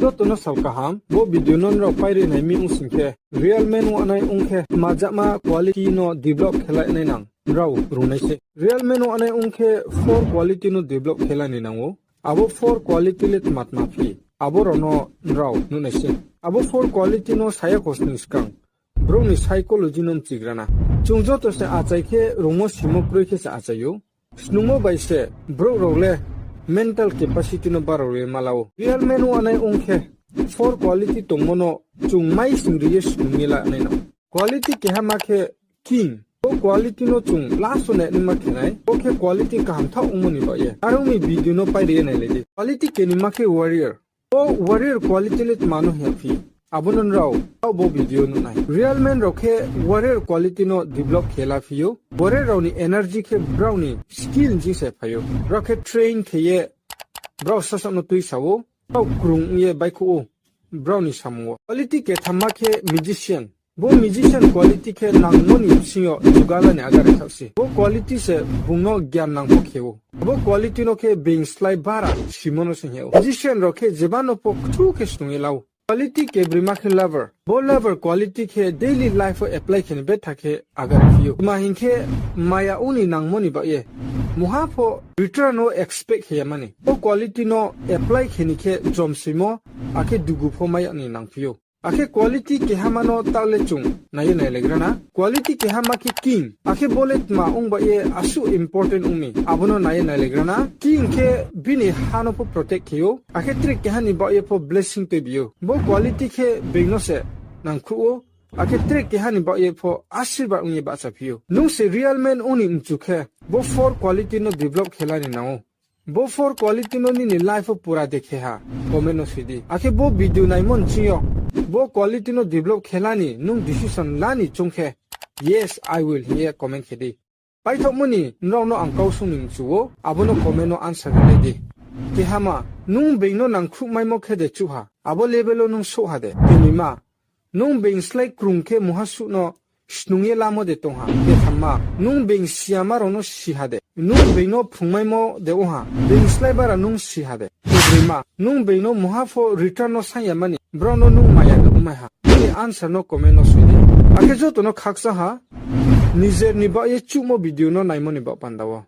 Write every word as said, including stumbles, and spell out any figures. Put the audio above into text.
Joto no sal kaham, bo video no nrao pairi nai mi ong sing khe, real man wanai ong khe tma jakma quality no develop khe la nai nang, nrao rungnai se. Real man wanai ong khe four quality no develop khe la ni nang ou. Abo four quality le tma tma phi, abo rao no nrao nuh nai se. Abo four quality no saya khosning skang, brouh ni psychology no mchigra na. Chung joto se achai khe rungmo simo kroi khe se achai ou. Snungmo bai se brouh rao le mental capacity no barao ye ma la ou. Real man wanai ong khe four quality tongmo no chung mai sing ri ye snung ye la nai nang. Quality keha ma khe king. Bo quality no chung last wo nai naima khe nai. Bo khe quality kaham thaoh ongmo ni baoh ye. Are ong mi video no pairi ye nailai di. Quality keni ma khe warrior. Bo warrior quality le tma no hing ya phi, abo no nrao tao bo video nuh nai. Real man rao khe warrior quality no develop khe la phi ou. Warrior rao ni energy khe brao ni skill jing se phai ou. Brao khe train khe ye brao sasaoh no tuisa ou. Brao krung ong ye baihkhouh ou brao ni samung wo. Quality ketham ma khe magician. Bo magician quality khe nangmo ni bsing yo juga la ni aga ri thaoh se. Bo quality se bung no gyan nang pho khe ou. Abo quality no khe being slái bara simo no se hing ya ou. Magician rao khe jeba no pho kthu khe snung ye la ou. Quality kebroima khe lover. Bo lover quality khe daily life wo apply khe ni betha khe aga ri phi ou. Tma hing khe, maya ong ni nangmo ni baoh ye mungha pho return wo expect khe ya mani. Bo quality no apply khe ni khe jomsoimo, akhe dugu pho mai yag ni nangphi ou. Akhe quality kehama no taoh le chung nai ye nailaigra na. Quality kehama khe king. Akhe bo le tma ong baoh ye asuh important ong mi, abo no nai ye nailaigra na. King khe bini ha no pho protect khe ou, akhe tre keha ni baoh ye pho blessing tuibi ou. Bo quality khe being no se nangkhruh ou, akhe tre keha ni baoh ye pho asirbad ong ye bahchaphi ou. Nung se real man ong ni mchu khe, bo four quality no develop khe la ni nang ou. Bo four quality no nini life wo pura de khe ha, comment no soi di. Akhe bo video naimo nching yo, bo quality no develop khe la ni nung decision la ni choung khe, yes, I will hing ye comment khe di. Paithaohmo ni nrao no ang kau sung ni mchu ou, abo no comment no answer rilai di. Kehama, nung being no nangkhruhmaimo khe de chuh ha, abo level wo nung souh ha de? Kenoima, nung being slái krung khe mungha suh no snung ye lamo de tong ha? Kethamma, nung being siyama rao no si ha de? Nung being no phrungmaimo de ong ha, being slái bara nung si ha de? Kebroima, nung being no mungha pho return no saing ya mani, brao no nung maya de ongmai ha? Nini answer no comment no soi di. Akhe joto no khakchang ha, nijer ni baoh ye chuhmo video no naimo ni baoh panda wo.